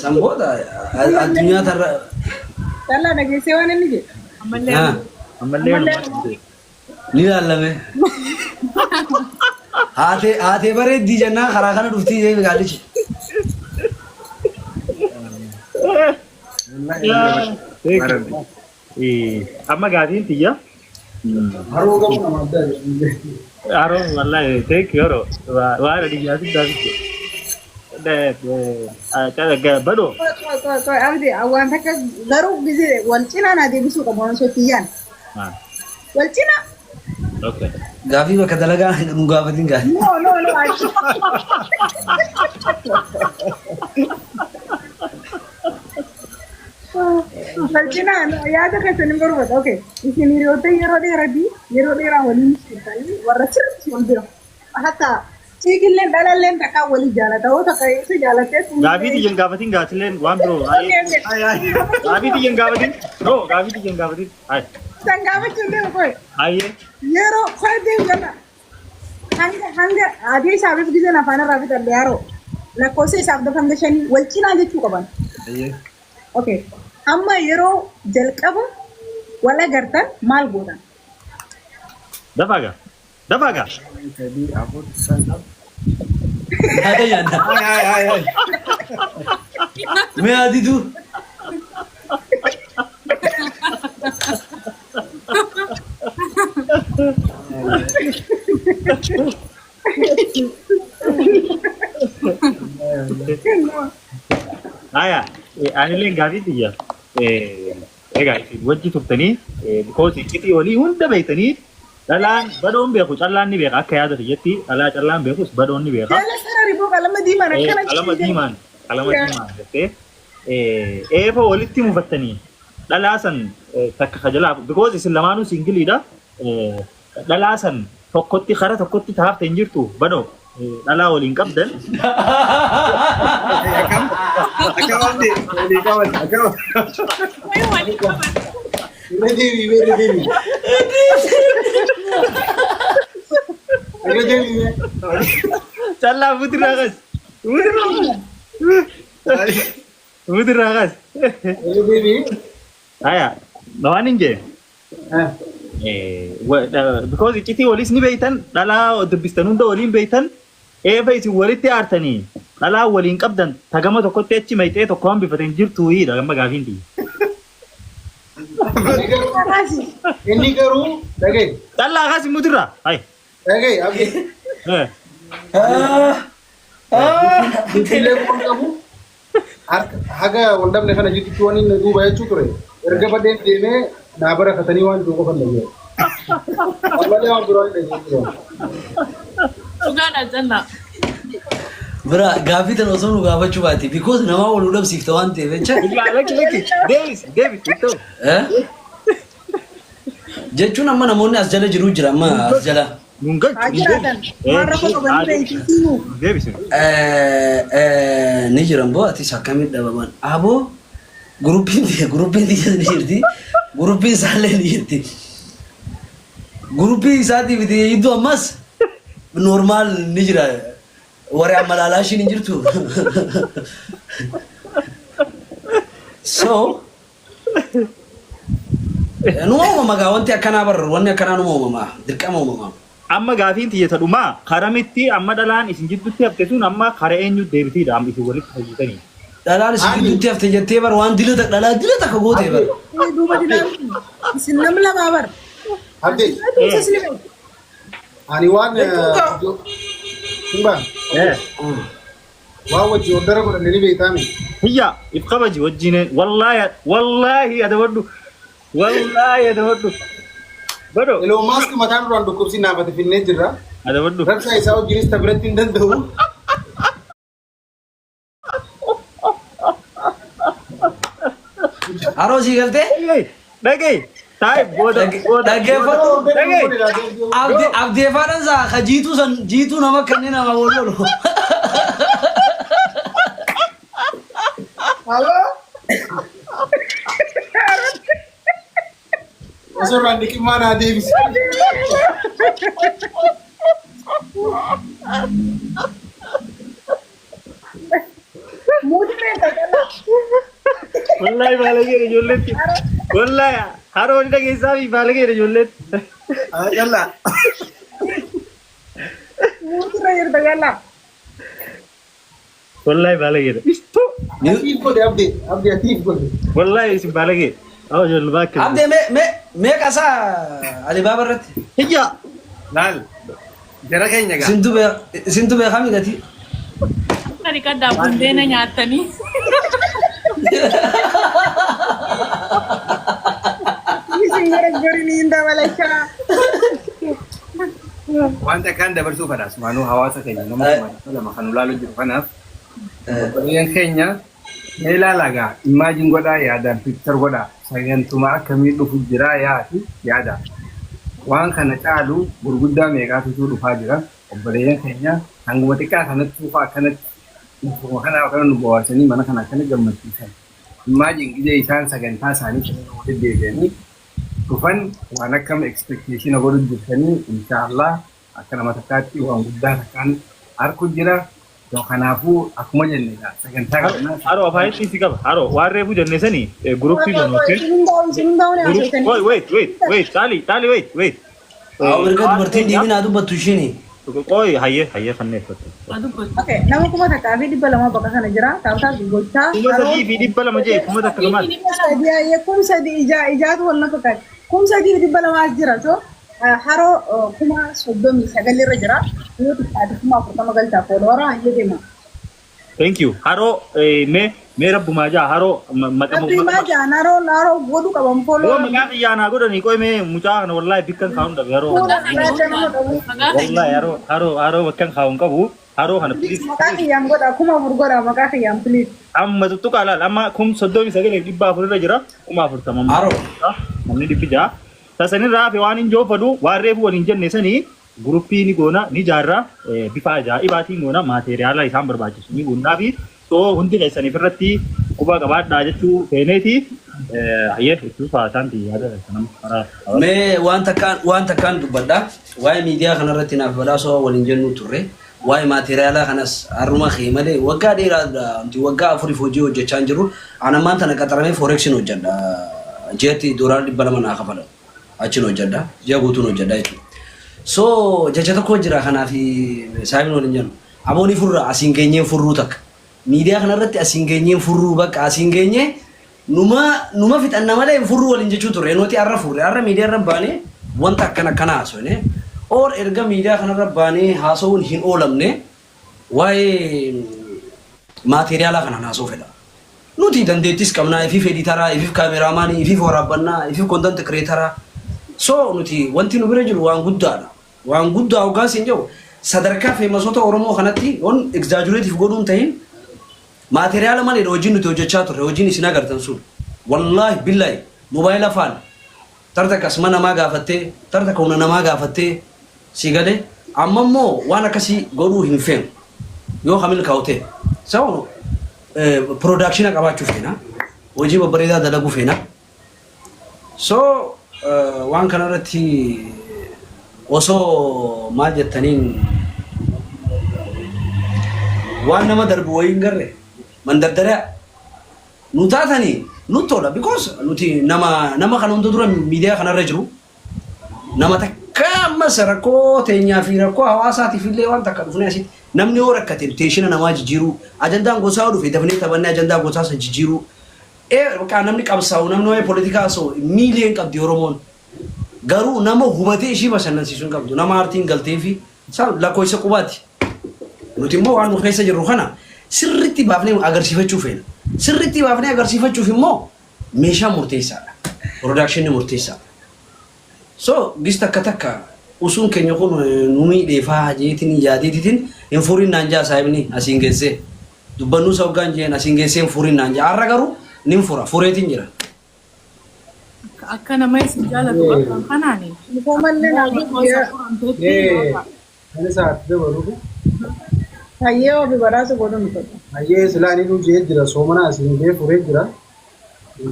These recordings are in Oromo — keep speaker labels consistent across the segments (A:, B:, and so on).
A: San booda addunyaa tarra.
B: Callaa dhageessee waan inni jedhe.
C: Ammallee
A: Ah,
D: Ammallee walumaa
A: Ni ilaallame. Haatee haatee bareeddii jennaan karaa kana dhuftii jee gaallichi.
D: Amma gaafiin tiyya.
E: Haroo qabu nama addaa.
D: Haroo wallahi thank you haroo. Waan ani gaafiin gaafiin. Badoo.
B: Qoy qoy qoy abdi waan takka garuu gisee wal cinaa naa deebisuu qabu waan sochiyyaan. Wal cinaa.
D: Okay.
A: Gaafii bakka dalagaa nu gaafatin gaafii.
B: No no no achi. Wal cinaa yaada keessan hin barbaadu. Okay. Isin hiriyoota yeroo dheeraa fi yeroo dheeraa waliin turtanii warra sirriitti wal bira. Hatta ciigilleen dhalalleen takka walii jaalata. Hoo takka isa jaalattee
D: Gaafii tiyya hin gaafatin gaafilleen waan biroo. Gaafii tiyya hin gaafatin. No gaafii tiyya hin gaafatin. Ayi.
B: San gaafachuun deemu qoy.
D: Ayyee.
B: Yeroo qoy deemu jala. Hanga hanga adii isaafis gizeen afaan irraa fixadhe yeroo lakkoofsa isaaf dafa hanga shanii wal cinaa jechuu qaban. Okay. Amma yeroo jalqaba wal agartan maal gootan?
D: Dafaa gaa. Dafaa gaa.
E: Sadii, afur, shan.
A: Nyaata nyaata.
E: Ay, ay, ay, ay.
A: Mee adiitu.
D: Aya. Anillee gaafii tiyya. Egaa isin wajji turtanii because iccitii walii hunda beektanii dhalaan badhoon beeku callaan ni beeka akka yaada kiyyatti dhalaa callaan beekus badhoon ni beeka.
B: Jala sarari boo qalama diimaan akkana
D: Qalama diimaan qalama diimaan jettee eefa walitti mufattanii dhalaa san takka kajalaa because isin lamaanuu singiliidha dhalaa san tokkotti kara tokkotti taafte hin jirtu badhoo dhalaa waliin qabdan
E: Akkam? Akkam abdi? Walii qaban. Akkam?
C: Wayii waliin qaban.
E: Irra deebii, irra deebii. Irra deebii.
D: Callaa fuutirraa kas fuutirraa kas fuutirraa kas
E: Irra deebii.
D: Aya waan hin jee because iccitii waliis ni beeytan dhalaa dubbistan hunda waliin beeytan eefa isin walitti aartanii dhalaa waliin qabdan tagama tokkotti achi mayxee tokko hambifate hin jirtu hiidha amma gaafiin tiyya.
E: Inni garuu dhaga'i.
D: Callaa kaas mutirraa. Hai.
E: Dhaga'i abdi. Bilbilee kun qabu harka haga wal dhabne kana jidduutti waan inni duuba jechuu ture. Erga badeen deemee naa barakatanii waan jiru qofan dhaga'e. Ammallee waan biroo hin dhaga'e.
C: Dhugaadha callaa.
A: Bira gaaffii tana osoo nu gaafachuu baate because namaa wal nu dhabsiifta waan ta'eef jecha.
D: Lakki lakki deebis deebis ittoo.
A: Eh? Jechuun amma namoonni as jala jiru jira amma as jala.
D: Nun
B: Haa
D: galchu.
B: jiraatan. Waan rakkoo qaban beeksisiinu.
D: Deebis.
A: Eh, eh, ni jiran boo atis akkamitti dhabaman aboo guruppiin guruppiin tiyyas ni jirti guruppiin isaallee ni jirti guruppii isaatii miti iddoo ammas normaal ni jira warri amma laalaa ishiin hin jirtu so numa uumama gaa wanti akkanaa bar wanni akkanaa numa uumama dirqama uumama.
D: Amma gaafiin tiyya ta dhumaa karamitti amma dhalaan isin jidduutti hafte sun amma kara eenyu deebitiidha amma isin walitti fayyisanii.
A: Dhalaan isin gidduutti hafte jettee bar waan dila takka dhalaa dila takka gootee bar.
B: Duuba dilaan isin nam lamaa bar.
E: Abdi,
B: Isas ni beeku.
E: ani waan Simba, waan wajji oddara godhanne ni beektaami.
D: Hiyya if kabaji wajjin wallaahi wallaahi adabadhu wallaahi adabadhu. Bado
E: Elon Musk mataan duraan dhukkubsi naafate finnee jirra.
D: adabadhu.
E: Rabsaa isaa wajjinis ta biratti hin danda'u.
A: Haroo sii galtee?
D: Dhaga'i taa'e booda booda.
A: Dhaggeeffadhu.
D: Dhaga'i.
A: Abdee abdeefaadhaan saa ka jiituu san jiituu nama kanneen nama wal lolu.
E: Osoo irraan dhiqimmaa naa deebise.
D: Wallaahi baalageedha ijoolleetti. Wallaahi haroo ni dhageessaa fi baalageedha ijoolleetti.
F: Yalla.
B: Muutirra jirta jalla.
D: Wallaahi baalageedha. Isto.
E: Atiif godhe Abdee. Abdee atiif godhe.
D: Wallaahi isin baalageedha. Awa ijoollee baakka.
A: Abdee, mee mee meeqa isaa Alibaaba irratti?
D: Hiyya.
F: Laal. Jara keenya gaa.
A: Isintu beekami gatii.
C: Ani kaddaa buddeena nyaatanii.
B: Isin gara gorini hin dabalachaa.
F: Wanta akkaan dabarsuu fedha asumaanuu hawaasa keenya nama 200,000 kan ulaalu jiru kanaaf, obboleeyyan keenya, mee ilaalaa gaa, imagine godhaa, yaadaan picture godhaa, sagantuma akkamii dhufu jira yaati yaada. Waan kana caalu gurguddaa meeqaatutu dhufaa jira. Obboleeyyan keenya hanguma xiqqaa kanatti tuufaa akkanatti dhufuma kana akkana nu bohaarsanii mana kana akkana gammachiisan. Imagine gizee isaan sagantaa isaanii sana walitti deebi'anii dhufan waan akkam expectation godhu jirtanii. Inshaallah akka nama takkaatti waan guddaa takkaan arku jira. So kanaafuu akkuma jenne egaa sagantaa qabna.
D: Haroo, afaan si qaba. Haroo, waan reefu jenne sani guruppii
B: Isin
D: banuutti.
B: hundaa'u, isin hundaa'u ni haasoftan.
D: Wait, wait, wait, wait, Taali, Taali, wait, wait.
A: Haa, mirga dubartiin diiminaa dubbattu ishini.
D: Qoy, hayyee, hayyee, fanneeffatu.
B: Okay, nama 1200 bakka kana jira. Tap tap gochaa.
D: 3200 jee, 1000 maal?
B: 3000 ayyee, 3000 ijaa ijaatu wal na fakkaata. 3200 as jira. So haroo 39,000 irra jira. Yoo xiqqaate 40,000 galchaa follower hayyee deema.
D: Thank you. Haroo, mee mee rabbumaa jaa haroo maqaa
B: Rabbi maa jaan haroo haroo godhu qaban
D: Yoo
B: follower.
D: maqaa xiyyaanaa godhanii, qoy, mee mucaa kana wallaahi bikkan kaa'uun dhabe haroo.
B: Fuula gurraacha nama qabu.
D: Wallaahi haroo haroo haroo bakkan kaa'uun qabu. Haroo kana please.
B: Maqaa kiyyaan godha, 4000 godha maqaa kiyyaan, please.
D: Amma tuttuqaa laal, amma 39,400 irra jira, 40,000 amma.
A: Haroo.
D: Namni 600. Tasanirraa hafe waan hin joofadu, waan reefu waliin jenne sanii guruppii ni goona, ni jaarra, bifa ajaa'ibaatiin goona, maateeriyaala isaan barbaachisu ni guunnaa fi soo hundi keessaniif irratti quba qabaadhaa jechuu feeneeti. Hayyee, itti faasaan yaada nama karaa.
A: Mee waan takkaan dubbadha. Waa'ee miidiyaa kanarratti naaf badhaasoo waliin jennu turre. Waa'ee maateriyaalaa kanas har'uma kee malee waggaa dheeraadha. Nuti waggaa 4f hojii hojjechaa hin jirru. Ani ammaan tana qaxaramee forexin hojjedha. Ji'atti $200 naa kafalan. Achin hojjedha. Ji'a guutuun hojjedha jechuudha. So jecha tokko jira kanaaf saayibin waliin jennu. Aboonii furraa asiin geenyeen furruu takka. Miidiyaa kanarratti asiin geenyeen furruu, bakka asiin geenyee numa numa fixanna malee hin furruu waliin jechuu turre. Nuti har'a furre, har'a miidiyaa irra baanee wanta akkana akkana haasofne. Or erga miidiyaa kanarra baanee haasa'uun hin oolamne, waa'ee maateeriyaalaa kanaan haasa'uu fedha. Nuti dandeettis qabnaa, ifiif editaraa, ifiif kaameraamaanii, ifiif waraabbannaa, ifiif content creatoraa. So nuti wanti nu bira jiru waan guddaadha. Waan guddaa hoggaan siin jedhu, sadarkaa famousota Oromoo kanatti yoon exaggerative godhuun ta'in, maateriyaala maleedha hojiin nuti hojjechaa turre, hojiin isin agartan sun. Wallaahi billaahi mobaayila faan tarta kasma namaa gaafattee, tarta humna namaa gaafattee si galee. Amma immoo waan akkasii godhuu hin feenu yoo kamil kaa'u ta'e. So production qabaachuu feena, hojii babbareedaa dalaguu feena. So waan kanarratti osoo maal jettaniin, waan nama darbu wayii hin garre mandardariyaa nu taatanii nu tola, because nuti nama kana hunda dura miidiyaa kanarra jiru, nama takka ammas rakkoo teenyaa fi rakkoo hawaasaatiif illee waan takka dhufnee asitti namni yoo rakkate tension namaa jijjiiruu, ajandaan gosaa yoo dhufe dafnee taphannee ajandaa gosaa san jijjiiruu, ee namni qabsaa'u, namni waa'ee poolitikaa haasa'u miiliyoon qabdi Oromoon. Garuu nama hubatee ishii bashannansiisuu hin qabdu, nama aartiin galtee fi isaan lakkoofsa qubaati. Nuti immoo waan nu keessa jirru kana sirriitti baafnee agarsiifachuu feena. Sirriitti baafnee agarsiifachuuf immoo meeshaan murteessaadha. Productionni murteessaadha. So gis takka takka usuun keenya kun nu miidheefaa jeetiin yaadeetitiin hin furin naan jaa saahibni asiin geessee. Dubbannuu isa hoggaan jeen asiin geessee hin furin naan jaa. Har'a garuu nin fura, fureetiin jira.
C: Akka nama isin jaalatu bakka kanaani.
B: Mukomallee naa
E: Mee kan isaa dabaluuf.
B: Hayyee, ofi badhaasa godhu nu godhu.
E: Hayyee, silaa inni dhugee jira, soomana asiin gahee furee jira.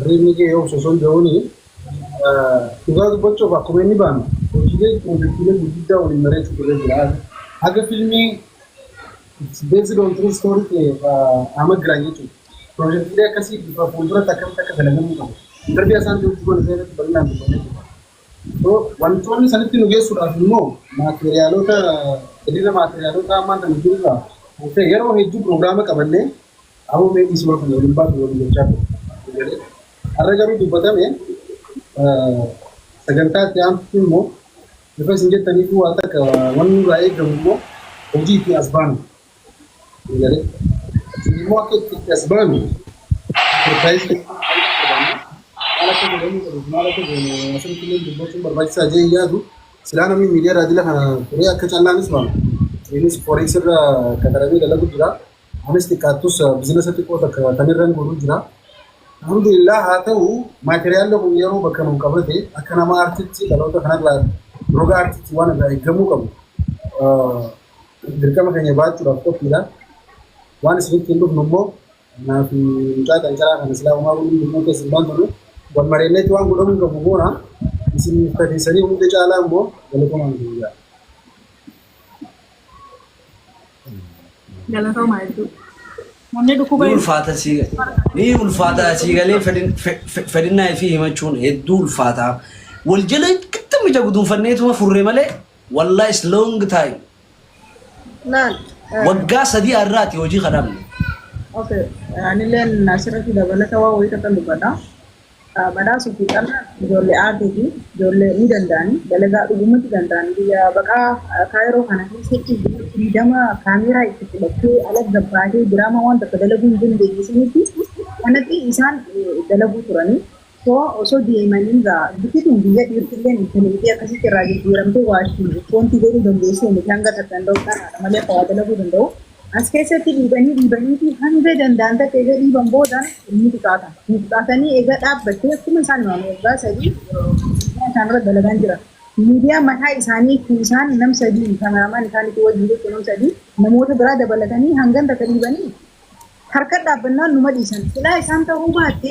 E: Riimni kee yoo osoo hin jedhuuni, dhugaa dubbachuuf akkuma inni baanu hojiilee piroojeektiilee gurguddaa waliin mari'achuu turre jira. Haga fiilmii based on true story ta'e Ahmad Giraan jechuudha. Piroojeektiilee akkasii bifa fuulduratti akkamitti akka dalagamuu qabu. Interview isaan jirutti goone irratti bal'inaan dubbannee jira. So wantoonni sanitti nu geessuudhaaf immoo maateriyaalota hiriira maateriyaalota ammaan tana jirurraa yeroo hedduu piroogiraama qabannee aboo mee dhiisii wal kana waliin baatu waliin jechaa ture. Har'a garuu dubbatame sagantaa itti aantutti immoo bifa isin jettaniif waa takka wanni nurraa eegamu immoo hojii itti as baanu. Isin immoo akka itti as baanu surprise maal akka godhamuu qabu maal akka goonu asirratti illee dubbachuun barbaachisaa jee yaadu silaa namni miidiyaa raadila kana turee akka callaanis baanu. Innis forex irra qataramee dalagu jira. Anis xiqqaattus bizinasa xiqqoo takka tanirra godhuu jira. Alhamdulillah haa ta'u maateriyaalli kun yeroo bakka nu qabate akka nama aartitti dhaloota kanarraa roga aartitti waan irraa eegamuu qabu dirqama keenya baachuudhaaf qophiidha. Waan isinitti hin dhufnu immoo naaf mucaa qancaraa kana silaa homaa kun hundinuu keessa hin baannu wal mareenneetti waan godhamuu qabu goona isin kateessanii hunda caalaa immoo galatoomaan guyyaa.
C: Galatoomaa hedduu. Namni dhukkuba
A: Ni ulfaata sii ni ulfaata sii galee fedhinnaa fi himachuun hedduu ulfaata. Wal jala qixxam ija guduunfanneetuma furre malee wallahi is long time.
B: Laal.
A: Waggaa 3 har'aati hojii kadhamne.
B: Okay. Anilleen asirratti dabalata waa wayii takka dubbadha. Badhaasuu fi Caallaan ijoollee aartiiti. Ijoollee ni danda'ani. Dalagaa dhugumatti danda'ani. Biyya baqaa Kaayiroo kana keessatti firiidama kaameeraa itti fudhattee ala gabbaatee diraamaa waan takka dalaguu hin dandeenye sanitti kanatti isaan dalaguu turani. So osoo deemanii gaa biyyi tun biyya dhiirtilleen itti dalagdee akkasitti irraa jijjiiramtee waa ittiin wanti godhuu dandeessuu miti hanga takka danda'u dhalaadha malee akka waa dalaguu danda'u. As keessatti dhiibanii dhiibaniiti hanga danda'an takka eega dhiiban booda ni xiqaata. Ni xiqaatanii eega dhaabbattee akkuma isaan himan waggaa 3 isaan irra dalagaan jira. Miidiyaa mataa isaanii isaan nam 3 kameraamaan isaaniitti wajjin jechuun nam 3 namoota biraa dabalatanii hangan takka dhiibanii harka dhaabbannaan numa dhiisan. Silaa isaan ta'uu baatte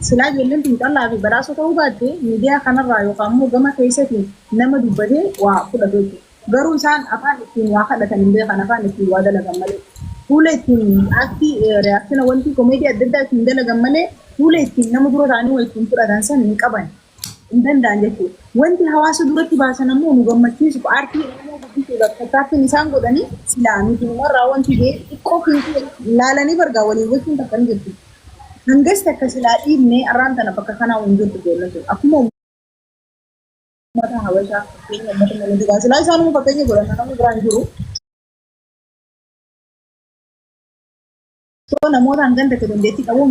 B: silaa ijoolleen tun callaa fi badhaasoo ta'uu baatte miidiyaa kanarraa yookaan immoo gama keessatiin nama dubbatee waa fudhatu jechuudha. Garuu isaan afaan ittiin waa kadhatan hin beekan afaan ittiin waa dalagan malee. Fuula ittiin akti reaction wanti komeedii adda addaa ittiin dalagan malee fuula ittiin nama dura ta'anii waa ittiin fudhatan san hin qaban. Hin danda'an jechuudha. Wanti hawaasa duratti baasan ammoo nu gammachiisu aartii Oromoo guddisuudhaaf tattaaffiin isaan godhanii silaa nuti numarraa wanti ga'e xiqqoo fiixee laalanii bargaa waliin gochuun takka ni jirti. Hangas takka silaa dhiibnee arraan tana bakka kanaa hin jirtu ijoolleen sun. Akkuma uummata Habashaa fakkeenya uummata Minilikii silaa isaanuma fakkeenya godhan namni biraan jiru. So namoota hangan takka dandeettii qabu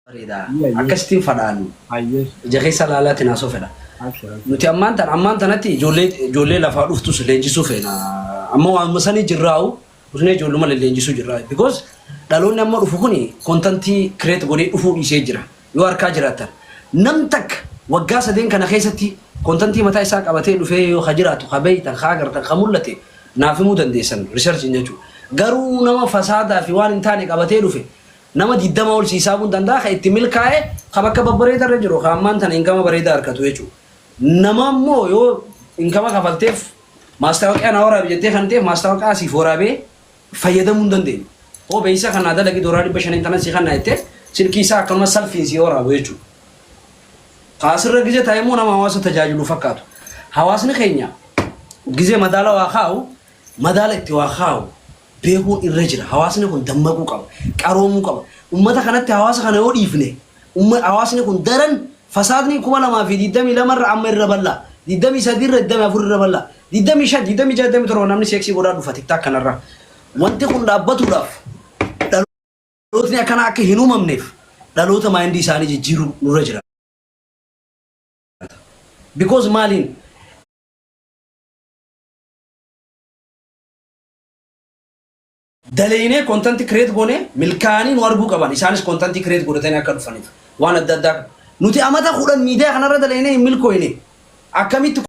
A: Bareeda. Akkasittiin fadhaan ija keessa laalaatiin haasoo fedha. Nuti ammaan tan ammaan tanatti ijoollee ijoollee lafaa dhuftus leenjisuu feena. Amma waan sanii jirraa'u usnee ijoolluma leenjisuu jirra. Because dhaloonni amma dhufu kuni kontantii kireet godhee dhufuu dhiisee jira. Yoo harkaa jiraattan. Nam takka waggaa sadeen kana keessatti kontantii mataa isaa qabatee dhufee yoo ka jiraatu ka beeytan ka agartan ka mul'ate naaf himuu dandeessan research jechuudha. Garuu nama fasaadaa fi waan hin taane qabatee dhufe nama 20 ol sii saabuun danda'a ka itti milkaa'e ka bakka babbareeda irra jiru ka ammaan tana inkama bareedaa harkatu jechuudha. Nama immoo yoo inkama kafalteef maastaawoqiyaa na waraabi jettee kan ta'eef maastaawoqaa siif waraabee fayyadamuu hin dandeenye. Hoo beeksisa kanaa dalagi doolaara 500 tanan si kanna jettee silkii isaa akkanuma salfiin si waraabu jechuudha. Ka asirra gize taa'e immoo nama hawaasa tajaajilu fakkaatu. Hawaasni keenya gizee madaala waa kaa'u madaala itti waa kaa'u beekuun irra jira. Hawaasni kun dammaquu qaba. Qaroomuu qaba. Ummata kanatti hawaasa kana yoo dhiifne hawaasni kun daran fasaadni 2022 irra amma irra bal'aa. 23 irra 24 irra bal'aa. 25 26 27 namni seeksii godhaa dhufa tiktaak kanarra. Wanti kun dhaabbatuudhaaf dhalootni akkanaa akka hin uumamneef dhaloota maayindii isaanii jijjiiruu nurra jira. Because maaliin daleeynee content create goone milkaa'anii nu arguu qaban isaanis content create godhatanii akka dhufaniif waan adda addaa nuti amata 10 miidiyaa kanarra daleeynee hin milkooyne akkamitti.